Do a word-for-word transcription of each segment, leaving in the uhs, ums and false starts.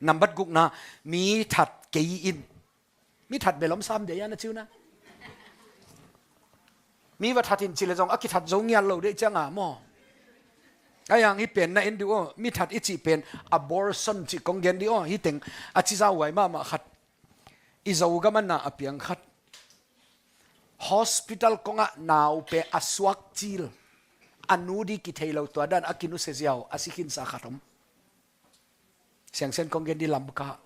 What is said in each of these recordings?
Nambat gukna, mi that kei in. Mi that bel om sam dei a na ci uh na. Mi va that in ci le zong a kithat zo ngiat lo dei cianga maw. A yang hi pen na en dih aw, mi that i cih pen abortion cih kong gen dih aw, hi teng a ci zauhuai mahmah khat. I Zogam a na a piang khat. Hospital kongah nau pe a suak cil. A nu di kithei lo tua dan a kinusia ziau a si khinsa khat om. Siangsen kong gen di Lamka.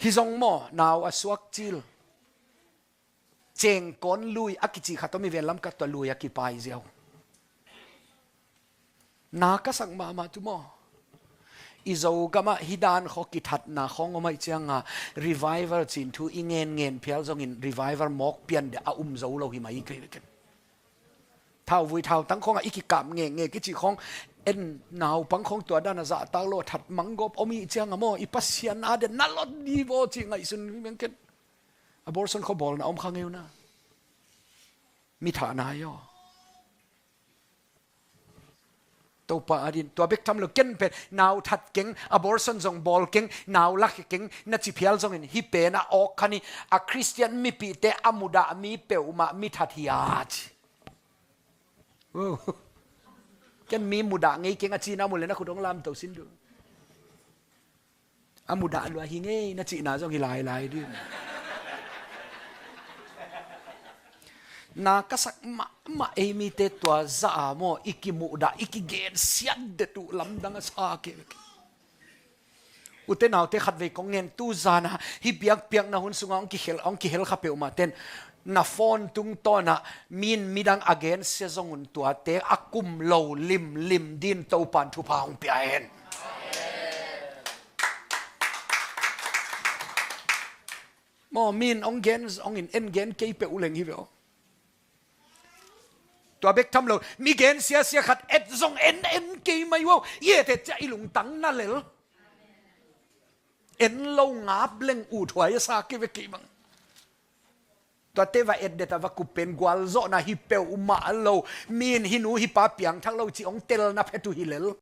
Hi zong maw, nau a suak cil. Cengkawn lui a kici khat om i ven Lamka tua lui a kipai ziau. Na ka sak mahmah tu maw. I Zogamah hi dan khaw kithatna khawng om aih cianga revival cin thu i ngen ngen phial zongin revival mawk pian deh a um zo lo hi mai kei veken. Thauvui thautang khawngah i kikap ngekngek i cih khawng en naupang khawng tua dan a zahtak lo a that manggawp om ih cianga maw i Pasian a den na lot di vaw cih ngaihsun hi mengken. Abortion khaw bawlna om kha ngeu na. Mi thahna hi aw. Topa a din tua bek tham lo ken pen nau that keng, abortion zong bawl keng, nau lak keng na ci phial zongin hi pen a awk khan hi a Khristian mipihte a mudah mi peuhmah mi that hi a ci. Wow. Ken mi mudah ngei keng a cina mu le na khut hong lamto sin duh. A mudah lua hi ngei na cihna zong hi lailai ding. Na ka sak mahmah ei mite tua zah a maw i kimuhdah i kigensiat det uh lamdang a sa kei. Ute naute khatvei kong ngen tu zana hi piakpiakna hun sunga hong kihel, hong kihel kha peuhmah ten na phone tungtawnah min midang a gensia zong un tuate a kum lo limlim din Topan thupha hong pia hen. Maw min hong gen hong in en gen kei peuh uh leng hi ve aw. Tua bek tham lo mi gen siasia khat et zong en en kei mai uh aw. I et et ciah i lungtang na lel. En lo ngap leng uthuai a sa kei ve kei bang. Tuate va etdet a va kup pen gualzawhna hi peuhmah lo. Min hi nu hi pa piangthak lo cih hong telna phet uh hi lel.